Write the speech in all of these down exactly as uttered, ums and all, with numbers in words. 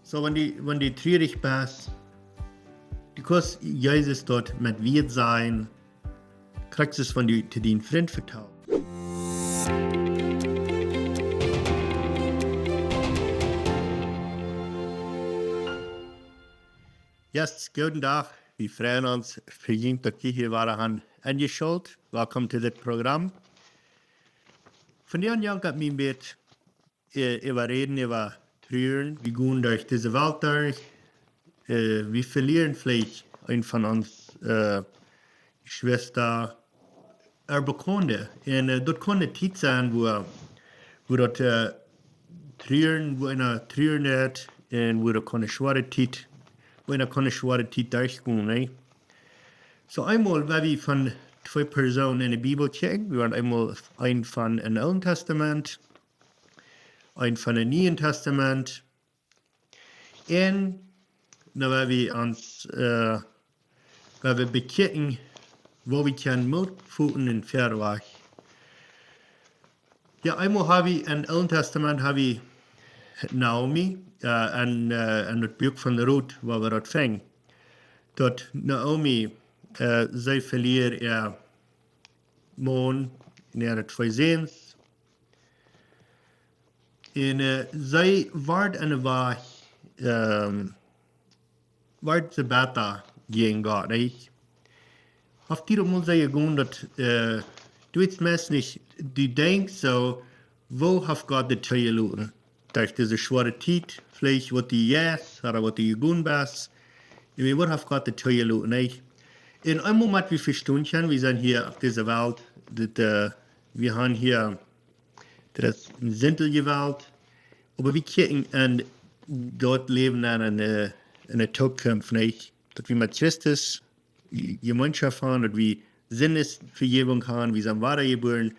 So, wan du, wan du trurich best, du kaust Jesus doa met Wieed sajen, krakjt soo aus wan du to dienen Frint vetalen. Yes, gooden Dach. Wie freien ons fa junt, daut jie hia wada han enjeschalt. Welcome to dit Programm. Vondoag jankat mie een bät, äh, äwa räden, äwa truren. Wie gonen derch dise Welt derch. Äh, wie velieren veleicht een von ons, äh, Jeschwista, äare Bekjaunte. Un, äh, daut kaun eene Tiet sennen, wua, wua daut, äh, truren, wua eena truren deit, un wua daut kaun eene schwoare Tiet, wua eena kaun eene schwoare Tiet derchgonen, nä? So, eemol, wan wie von twee Persoonen enne Bibel kjikjen, wie haben eemol een von em Oolen Tastament, een von em Nieen Tastament. Un dan woa wie ons, äh, woa wie bekjikjen, woo wie kjennen Moot foten un verwoagen. Jo, eemol hab wie em Oolen Tastament hab wie Naomi, äh, en, äh, en daut Buak von de Rut, wua wie daut finjen. Daut Naomi, äh, see veliet äa Maun un äare twee Säns. Un, äh, see wort enne Wajch, ähm, wort see bäta jäajen Gott, nich? Haft die daut mol sea jegonen daut, äh, du weetst meist nich, du denkjst soo, woo haft Gott daut toojeloten? Derch dise schwoare Tiet, veleicht waut du jeist, ooda waut du jegonen best. Un woo haft Gott daut toojeloten, nich? Un eemol mott wie vestonen kjennen, wie sent hia opp dise Welt, daut, äh, wie haben hia daut es eene sintliche Welt. Oba wie kjikjen en daut Läwen aun, en, äh, en de Zukunft, nich? Daut wie met Christus Je-, Jemeenschoft haben, daut wie Sindenvejäwunk haben, wie sent wadajebuaren,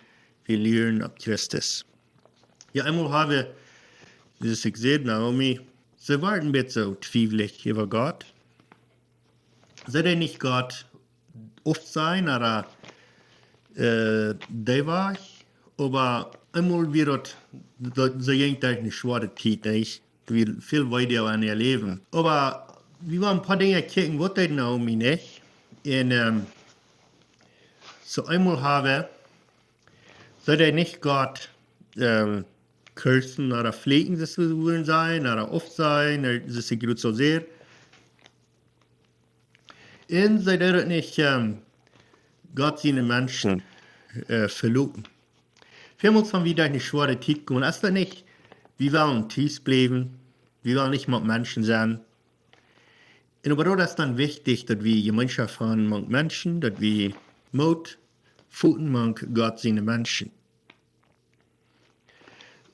wie lieren opp Christus. Jo, eemol hab wie, soo aus ekj säd, Naomi, see wort een bät soo twiewlich äwa Gott. See deed nich Gott aufsajen, ooda, äh, dee Wajch, oba eemol wia daut, daut see jinkj derch eene schwoare Tiet, nich? Wia väl Weedoag en äa Läwen. Oba wie wellen een poa Dinja kjikjen, waut deed Naomi nich. Un, ähm, so eemol hab wie, see deed nich Gott, ähm, cursen ooda flieekjen, soo aus wie wudden sajen, ooda aufsajen, ooda soo aus ekj jrod soo säd. Un see deed uk nich, ähm, Gott siene Menschen, äh, veloten. Välmol wan wie derch eene schwoare Tiet gonen, es daut nich, wie wellen tus bliewen, wie wellen nich met Menschen sennen. Un oba daut es dan wichtich, daut wie Jemeenschoft haben met Menschen, daut wie Moot foten met Gott siene Menschen.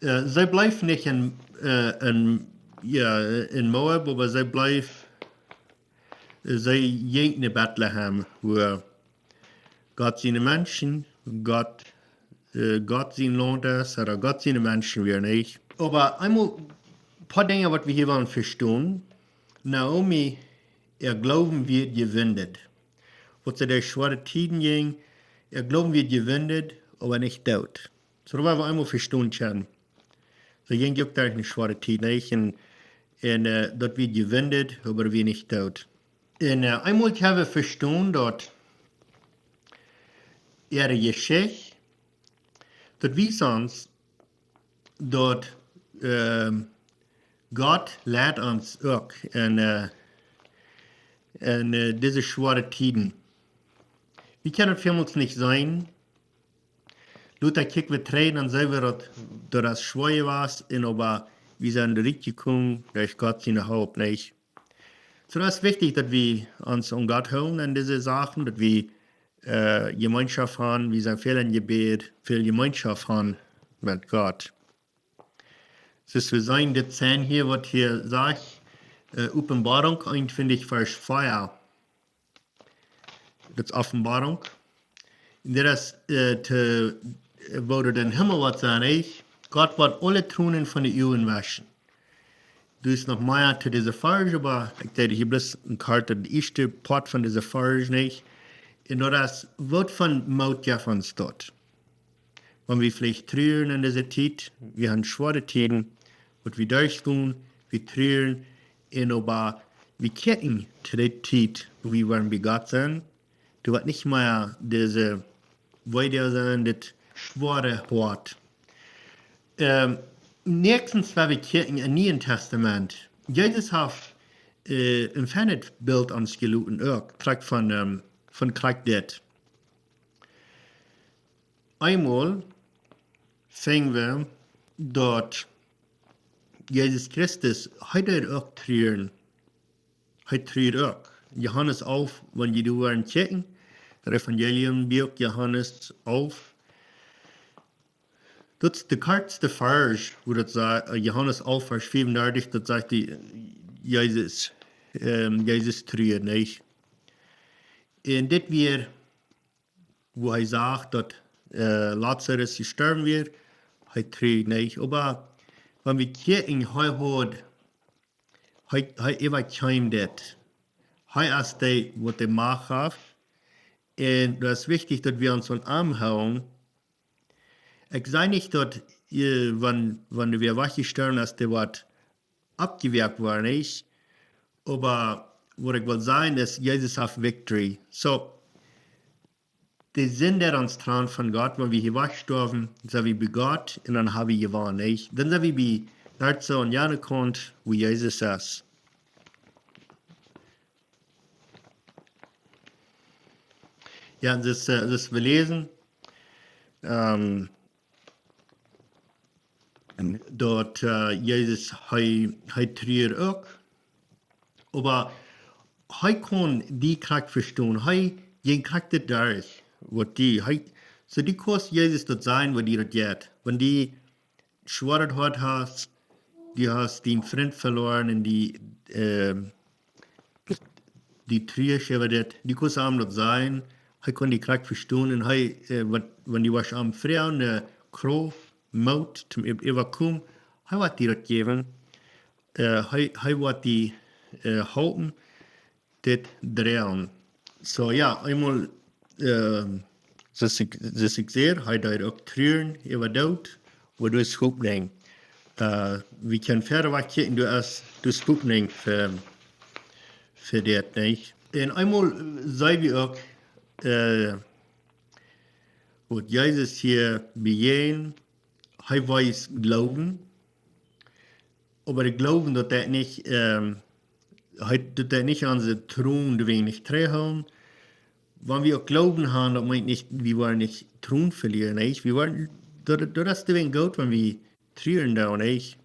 Äh, see bleef nich en, äh, en, jo, en Moab, oba see bleef, äh, see jinkj no Betlehem, wua Gott siene Menschen, Gott, äh, Gott sien Launt es, ooda Gott siene Menschen wieren, nich? Oba eemol een poa Dinja, waut wie hia wellen vestonen. Naomi, äa Gloowen wort jewindet. Waut see derch schwoare Tieden jinkj, äa Gloowen wort jewindet, oba nich doot. So, daut woa wie eemol vestonen kjennen. See jinkj uk derch eene schwoare Tiet, nich? Un, un, äh, daut wia jewindet, oba wia nich doot. Un, äh, eemol hab wie vestonen daut äare Jeschicht, daut wiest ons daut, ähm, Gott leit ons uk en, äh, en, äh, dise schwoare Tieden. Wie kjennen daut välmol nich seenen, Lota kjikj wie trigj, dan seenen wie daut, daut daut schwoa wia, un oba wie sent rutjekomen derch Gott siene Help, nich? So, daut es wichtich, daut wie ons aun Gott hoolen en dise Sachen, daut wie, äh, Jemeenschoft haben, wie sent väl em Jebäd, väl Jemeenschoft haben met Gott. Soo aus wie seenen, dit sent hia, waut hia sajcht, äh, Openboarunk eenuntwintich, Varsch vea. Daut es Openboarunk. Un daut es, äh, to, äh, woo daut em Himmel woat sennen, nich? Gott woat aule Tronen von de Uagen wauschen. Doa es noch mea to dise Varsch, oba ekj deed hia bloos een kort, daut ieeschte Poat von dise Varsch, nich? Un daut es, waut fa Moot jeft ons daut? Wan wie veleicht truren en dise Tiet, wie haben schwoare Tieden, waut wie derchgonen, wie truren, Un oba wie kjikjen to dee Tiet, wua wie woaren bie Gott sennen, doa woat nich mea dise Weedoag sennen, dit schwoare Hoat. Ähm, näakjstens, wua wie kjikjen em Nieen Tastament. Jesus haft äh, een feinet Bilt ons jeloten uk, krakjt von, ähm, von krakjt dit. Eemol finjen wie daut Jesus Christus, hee deed uk truaren. Hee truad uk. Johanes alf, wan jie doa woaren kjikjen, daut Evangelium, Buak Johanes alf. Daut es de kortste Varsch, wua daut sajcht, äh, Johanes alf, Varsch fiefundartich, daut sajcht dee, äh, Jesus, ähm, Jesus truad, nich? Un dit wia, wua hee sach daut, äh, Lazarus jestorwen wia, hee truad nich. Oba wan wie kjikjen, hee haud, hee, hee äwakjeem dit. Hee es dee, waut de Macht haft. Un daut es wichtich, daut wie ons aun am hoolen. Ekj saj nich daut, äh, wan, wan du wia wajchjestorwen, daut dee woat aufjewakjt woaren, nich? Oba waut ekj well sajen es, Jesus haft victory. So, de Sind, dee ons trant von Gott, wan wie hia wajchstorwen, sent wie bie Gott un dan ha wie jewonnen, nich? Dan sent wie bie Gott soo aun jane Kaunt, wua Jesus es. Jo, daut, äh, daut wie läsen, ähm, daut, äh, Jesus, hee, hee truad uk. Oba hee kunn dee krakjt vestonen. Hee jinkj krakjt dit derch, waut dee, hee, so dee kunn Jesus daut sajen, waut dee daut jeit. Wan dee schwoaret Hoat hast, dee hast dän Frint veloaren un dee, ähm, dee truascht äwa dit, dee kunn am daut sajen, hee kunn dee krakjt vestonen un hee, äh, waut, wan dee waut am froagen, äh, Krauft, Moot, toom äw-, äwakomen, hee woat dee daut jäwen, äh, hee, hee woat dee, äh, halpen, dit droagen. So, jo, eemol, ähm, soo aus ekj, soo aus ekj säd, hee deed uk truaren äwa Doot, oba doa es Hopninj. Äh, wie kjennen wieda wajchkjikjen, doa es, doa es Hopninj fa, fa dit, nich? Un eemol, äh, saj wie uk, äh, waut Jesus hia bejäajent, hee wees Gloowen, oba de Gloowen, daut deit nich, ähm, hee, daut deit nich onse Troon doawäajen nich trigjhoolen. Wan wie uk Gloowen haben, daut meent nich, wie woaren nich Troon velieren, nich? Wie woaren, daut, daut es doawäajen goot, wan wie truaren doonen, nich?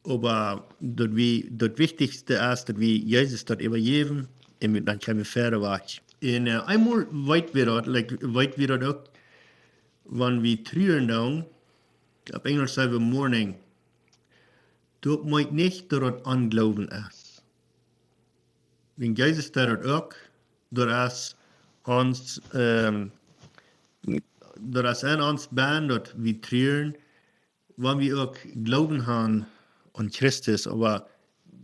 Oba daut wie, daut Wichtichste es, daut wie Jesus daut äwajäwen un wie, dan kjennen wie wieda wajch. Un, äh, eemol weet wie daut, like, weet wie daut uk, wan wie truaren doonen, opp Enjlisch saj wie mourning, daut meent nich, daut daut Ongloowen es. Wan Jesus deed daut uk, daut es ons, ähm, daut es enn ons bennen, daut wie truaren, wan wie uk Gloowen haben aun Christus, oba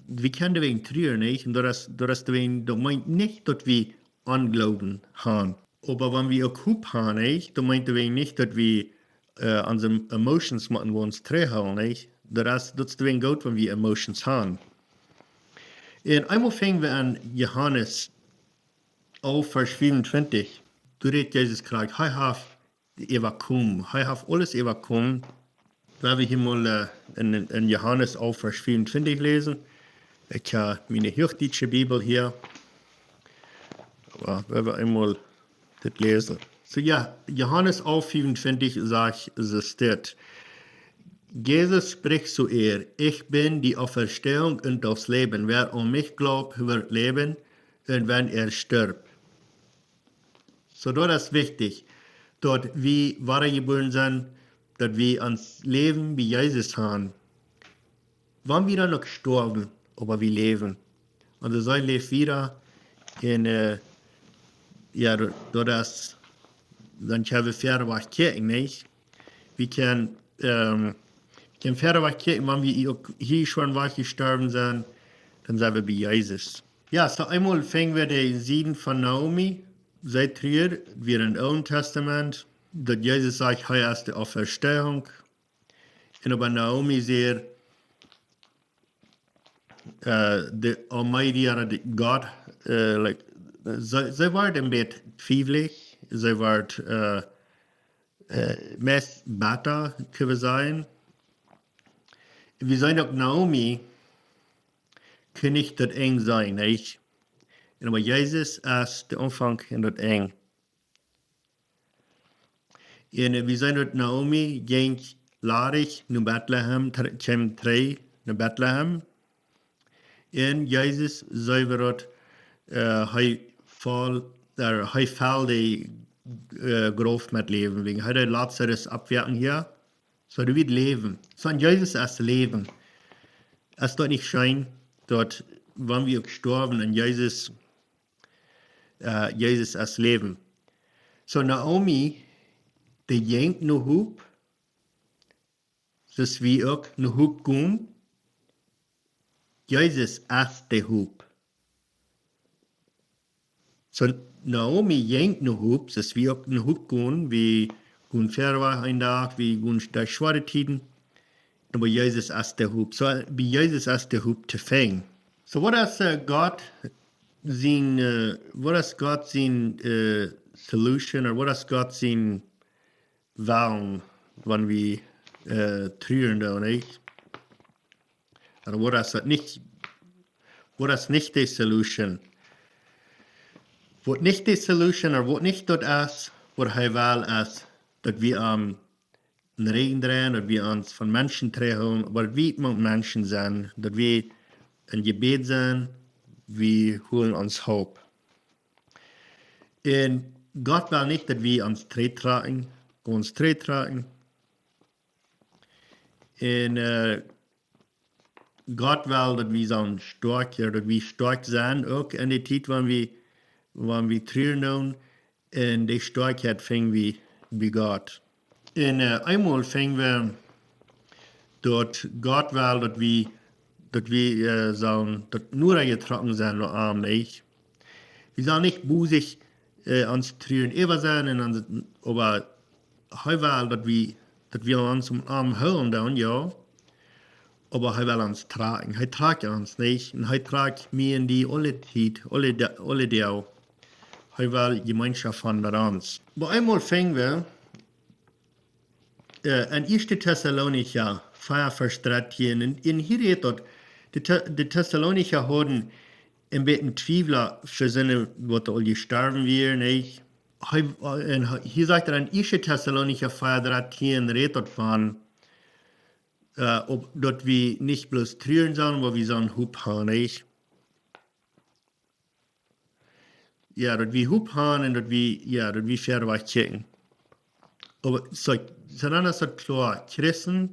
wie kjennen doawäajen truaren, nich? Un daut es, daut es doawäajen, daut meent nich, daut wie Ongloowen haben. Oba wan wie uk Hopninj haben, nich, daut meent doawäajen nich, daut wie, äh, onse emotions motten wie ons trigjhoolen, nich? Daut es, daut es doawäajen goot, wan wie emotions haben. Un eemol finjen wie aun Johanes alf, Varsch fiefuntwintich. Doa rät Jesus krakjt, hee haft äwakomen. Hee haft aules äwakomen. Wan wie hia mol, äh, enn, enn Johanes alf, Varsch fiefuntwintich läsen. Ekj hab miene huachdietsche Bibel hia. Oba wan wie eemol dit läsen. So, jo, Johanes alf, fiefuntwintich sajcht, sajcht dit. Jesus spricht zu ihr: „Ich bin die Auferstehung und das Leben. Wer an mich glaubt, wird leben, und wenn er stirbt.“ So, daut es wichtich, daut wie wadajebuaren sent, daut wie ons Läwen bie Jesus haben. Wan wie dan uk stoawen, oba wie läwen. Onse Seel läft wieda. Un, äh, jo, daut, daut es, dan kjenn wie wieda wajchkjikjen, nich? Wie kjennen, ähm, kjennen wieda wajchkjikjen, wan wie uk hia schwoa wajchjestorwen sent, dan sent wie bie Jesus. Jo, so eemol finjen wie de Sieden von Naomi, see truad, wia em Oolen Tastament, daut Jesus sajcht, hee es de Auferstehung. Un oba Naomi sajcht, äh, de Almighty, ooda de Gott, äh, like, see, see wort een bät twiewelig, see wort, äh, äh, meist bitter, kjenn wie sajen. Wie seenen uk Naomi, kaun nich daut Enj seenen, nich? Un oba Jesus es de Aunfank un daut Enj. Un, äh, wie seenen daut Naomi jinkj ladich no Betlehem, tr-, kjeem trigj no Betlehem. Un Jesus, see wia daut, äh, hee foll, äh, hee foll de, äh, Grauf met Läwen, wäajen hee deed Lazarus oppwakjen hia. Soo, dee wia Läwen. Soo, un Jesus es Läwen. Es daut nich scheen, daut, wan wie uk stoawen, un Jesus, äh, Jesus es Läwen. Soo, Naomi, dee jinkj no Hop, soo aus wie uk no Hop gonen. Jesus es de Hop. Soo, Naomi jinkj no Hop, soo aus wie uk no Hop gonen, wie gonen verwoats een Dach, wie gonen derch schwoare Tieden. Oba Jesus es de Hop. Soo, bie Jesus es de Hop to finjen. Soo, waut es, äh, Gott sien, äh, waut es Gott sien, äh, solution, ooda waut es Gott sien Wellen, wan wie, äh, truren doonen, nich? Ooda waut es daut nich, waut es nich de solution? Waut nich de solution, ooda waut nich daut es, waut hee well es, daut wie am en Rigjen dreien, daut wie ons von Menschen trigjhoolen, oba daut wie met Menschen sent, daut wie em Jebäd sent, wie hoolen ons Hop. Un Gott well nich, daut wie ons trigjtrakjen, ons trigjtrakjen. Un, äh, Gott well, daut wie soo stoakj, jo, daut wie stoakj sent, uk en de Tiet, wan wie, wan wie truren doonen. Un de Stoakjheit finj wie bie Gott. Un, äh, eemol finj wie, daut Gott well, daut wie, daut wie, äh, sellen, daut noda jetrocken sent no am, nich? Wie sellen nich bosich, äh, ons truren äwa sennen, un ons, oba hee well, daut wie, daut wie ons aun am hoolen doonen, jo. Oba hee well ons trakjen. Hee trakjt ons, nich? Un hee trakjt mie un die aule Tiet, aule Da-, aule Doag. Hee well Jemeenschoft haben met ons. Oba eemol finj wie, äh, en Ieeschte Tessalonicha vea, Varsch dartieen. Un, un hia rät daut, de Te-, de Tessalonicha hauden een bät Twiewel fa siene, waut aul jestorwen wieren, nich? Hee, äh, un hee, hia sajcht hee en Ieeschte Tessalonicha vea dartieen, rät daut von, äh, opp, daut wie nich bloos truren sellen, oba wie sellen Hop haben, nich? Jo, daut wie Hop haben un daut wie, jo, daut wie verwoats kjikjen. Oba soo, soo dan es daut kloa, Christen,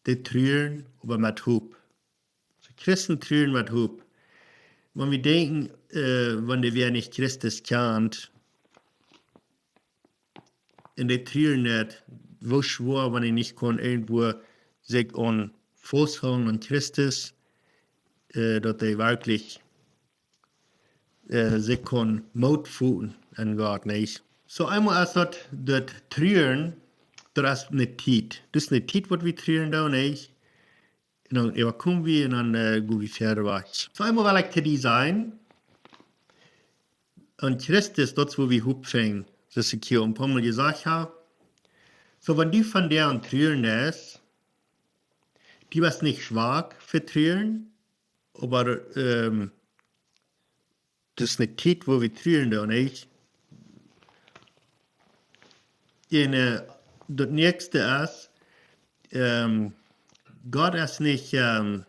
dee truren, oba met Hop. Soo, Christen truren met Hop. Wan wie denkjen, äh, wan wäa nich Christus kjant, un dee truren nich, woo schwoa, wan hee nich kaun irjentwua sikj aun fausthoolen aun Christus, äh, daut hee werkjlich, äh, sikj kaun Moot foten aun Gott, nich? Soo eemol es daut, daut Truren, daut es ne Tiet. Daut es ne Tiet, waut wie truren doonen, nich? Un dan äwakomen wie un dan, äh, go wie wieda wajch. Soo eemol well ekj to die sajen, aun Christus, daut es wua wie Hop finjen, soo aus ekj hia een poamol jesajcht hab. Soo, wan du vondoag aun truren best, du best nich schwak fa truren, oba, ähm, daut es ne Tiet, wua wie truren doonen, nich? Un, äh, daut näakjste es, ähm, Gott es nich, ähm,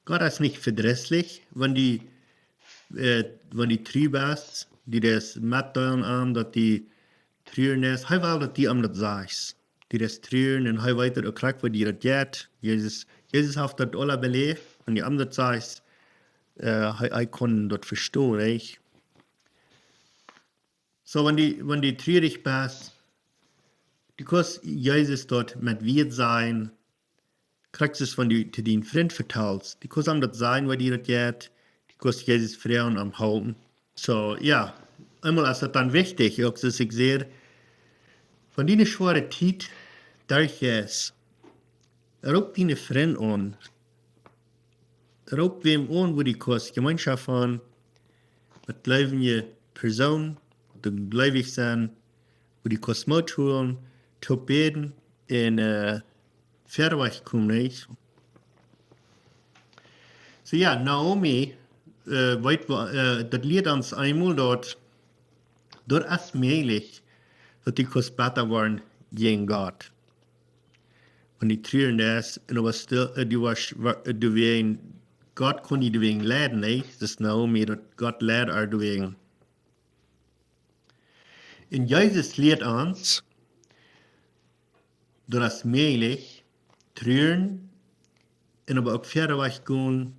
Gott es nich vedrisslich, wan du, äh, wan du tru best, du deist metdeelen aun, daut du truren best. Hee well, daut du am daut sajchst. Du deist truren un hee weet daut uk krakjt, woo die daut jeit. Jesus, Jesus haft daut aula beläft, wan du am daut sajchst, äh, hee, hee kaun daut vestonen, nich? Soo, wan du, wan du trurich best, du kaust Jesus daut met Wieed sajen, krakjt soo aus wan du to dienen Frint vetalst. Du kaust am daut sajen, woo die daut jeit, du kaust Jesus froagen, am halpen. Soo, jo, eemol es daut dan wichtich, uk soo aus ekj säd, wan du ne schwoare Tiet derchjeist, roop diene Frind aun. Roop wäm aun, wua du kaust Jemeenschoft han met jleewje Persoonen, dee jleewich sent, wua du kaust Moot holen, to bäden un, äh, wieda wajch komen, nich? Soo jo, Naomi, äh, weet wa-, äh, daut lieet ons eemol daut, daut es mäajlich, daut du kaust bäta woaren jäajen Gott. Wan du truren deist, un du woascht, äh, du woascht, wa-, äh, du wäajen, Gott kaun die doawäajen leiden, nich? Daut es Naomi, daut Gott leit äa doawäajen. Un Jesus lieet ons, daut es mäajlich, truren, un oba uk wieda wajch gonen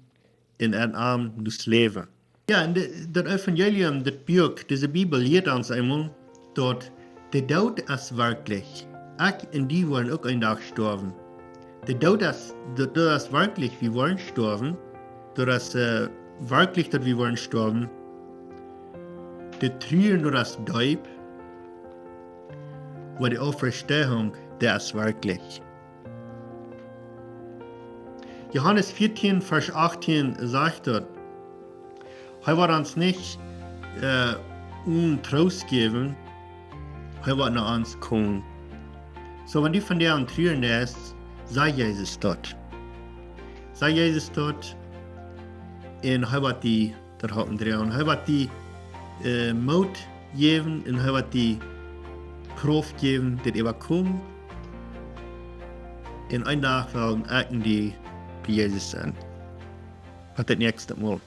un aun am daut Läwen. Jo, un de, daut Evangelium, daut Buak, dise Bibel lieet ons eemol, daut de Doot es werkjlich. Ekj un du woaren uk een Dach stoawen. De Doot es, daut, daut es werkjlich, wie woaren stoawen. Daut es, äh, werkjlich, daut wie woaren stoawen. De Trua, daut es deep. Oba de Auferstehung, dee es werkjlich. Johanes vieetieen, Varsch achtieen sajcht daut: Hee woat ons nich, äh, onen Troost jäwen, hee woat no ons komen. Soo, wan du vondoag aun truren deist, saj Jesus daut. Saj Jesus daut, un hee woat die daut halpen droagen. Hee woat die, äh, Moot jäwen un hee woat die Krauft jäwen, dit äwakomen. Un een Dach woaren ekj un du bie Jesus sennen. Bat daut näakjste Mol.